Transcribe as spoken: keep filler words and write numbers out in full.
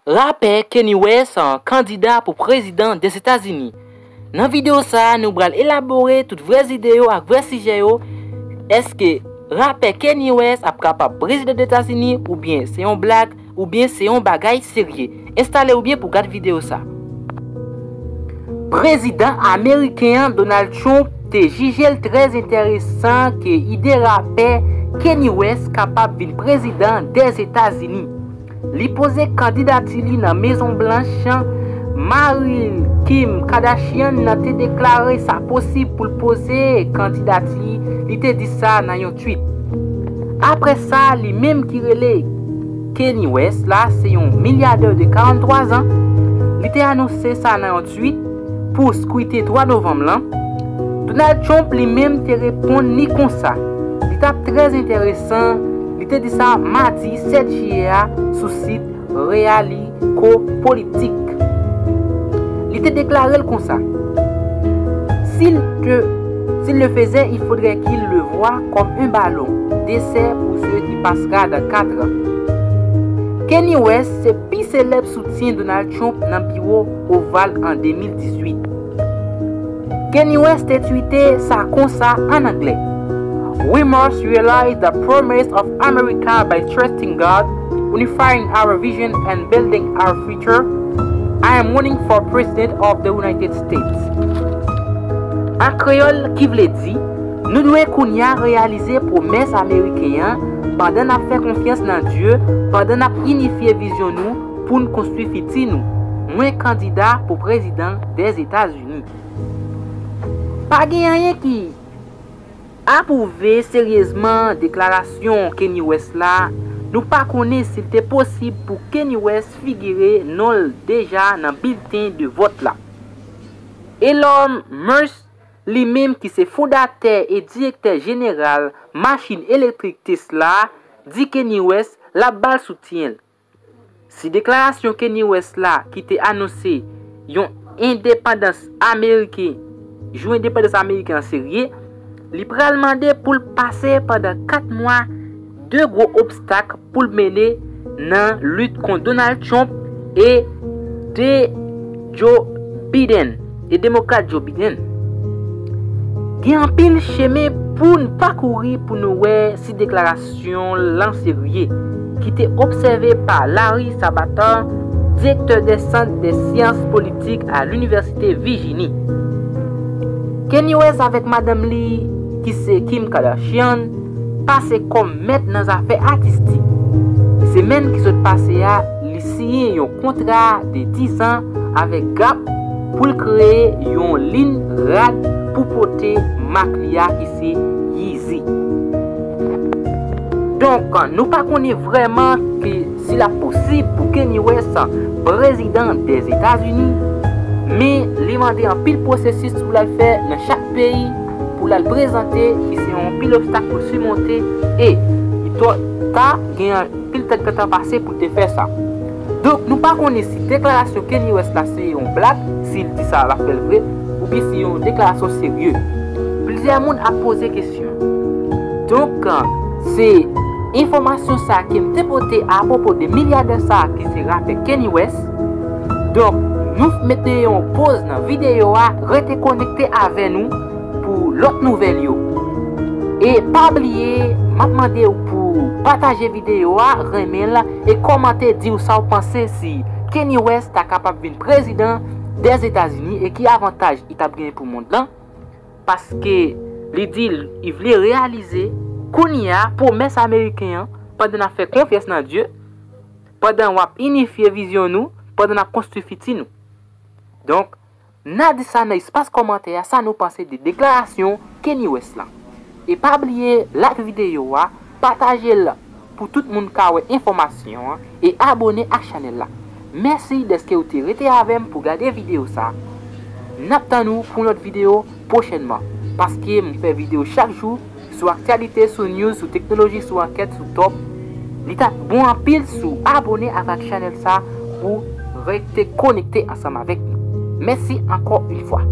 Rapè Kanye West an kandida pou prezidan Dèzetazini. Nan videyo sa a, nou pral elabore tout vrè zide yo ak vrè sijè yo. Èske rapè Kanye West ap kapab prezidan Dèzetazini, oubyen se yon blag, oubyen se yon bagay serye? Enstale w byen pou gad videyo sa. Prezidan ameriken an, Donald Trump, te jije l trè enteresan ke ide rapè Kanye West kapab vin prezidan Dèzetazini. Li poze kandidati li nan Mezon Blanch. Mari l, Kim Kardashian nan, te deklare sa posib pou l poze kandidati li, te di sa nan yon tweet. Apre sa, li menm ki rele Kanye West la, se yon milyadè de karannntwa zan, li te anonse sa nan yon tweet pou skwite twa novanm lan. Donald Trump li menm te reponn li konsa. Li t ap trè enteresan, li te di sa madi sèt jiyè a sou sit Realico Politik. Li te deklare l konsa: S'il te, s'il le faisait, il faudrait qu'il le voie comme un ballon d'essai pour ceux qui passera dans quatre ans. Kanye West se pi selèb soutyen Donald Trump nan biwo Oval an de mil dizuit. Kanye West te twite sa konsa an anglè: We must realize the promise of America by trusting God, unifying our vision and building our future. I am running for President of the United States. An kreyòl, ki vle di, nou dwe kounye a reyalize pwomès ameriken an, pandan n ap fè konfyans nan Dye, pandan n ap inifye vizyon nou pou n konstwi fiti nou. Mwen kandida pou prezidan Dèzetazini. Pa gen anyen ki apwouve seryezman deklarasyon Kanye West la. Nou pa konnen si l te posib pou Kanye West figire non l deja nan bilten de vòt la. Elon Musk, li menm ki se fondatè e direktè jeneral machin elektrik Tesla, di Kanye West l ap ba l soutyen l. Si deklarasyon Kanye West la, ki te anonse yon endepandans ameriken, jou endepandans ameriken an serye, li pral mande pou l pase pandan kat mwa de gwo obstak pou l mennen nan lit kont Donald Trump e de Joe Biden, e demokrat Joe Biden. Gen anpil chemen pou n pakouri pou nou wè si deklarasyon lan serye, ki te obsève pa Larry Sabater, direktè de Sant de Syans Politik a Linivèsite Vijini. Kanye West avèk madanm li, ki se Kim Kardashian, pase kòm mèt nan zafè atistik. Semèn ki sot pase a, li siyen yon kontra de dizan avèk Gap pou l kreye yon liy rad pou pote mak li a ki se Yeezy. Donk, nou pa konnen vrèman ke si l ap posib pou Kanye West prezidan Dèzetazini, men li mande anpil pwosesis pou l al fè nan chak peyi pou l al prezante, ki se yon pil obstak pou l simonte, e li twò ta, gen anpil tèt gentan pase pou l te fè sa. Donk, nou pa konnen si deklarasyon Kanye West la se yon blag, si l di sa l ap fè l vre, oubyen si yon deklarasyon serye. Plizyè moun ap poze kesyon. Donk, se enfòmasyon sa ke m te pote apwopo de milyadè sa ki se rapè Kanye West. Donk, nou mete yon poz nan videyo a, rete konekte avè nou pou lòt nouvèl yo. E pa bliye, m ap mande w pou pataje videyo a, renmen l, e kòmante, di w sa w panse si Kanye West ta kapab vin prezidan Dèzetazini e ki avantaj li t ap genyen pou mond lan, paske li di li vle reyalize kounye a pwomès ameriken an, pandan n ap fè konfyans nan Dye, pandan w ap inifye vizyon nou, pandan n ap konstwi fiti nou. Donk, n a di sa nan espas kòmantè a, sa nou panse de deklarasyon Kanye West lan. E pa bliye like videyo a, pataje l pou tout moun ka wè enfòmasyon an, e abone ak chanèl la. Mèsi dèske w te rete avè m pou gade videyo sa. N ap tann ou pou yon lòt videyo pwochènman, paske m fè videyo chak jou sou aktyalite, sou news, sou teknoloji, sou ankèt, sou top. Li t ap bon anpil si w abone avèk chanèl sa pou rete konekte ansanm avèk nou. Mèsi ankò yon fwa.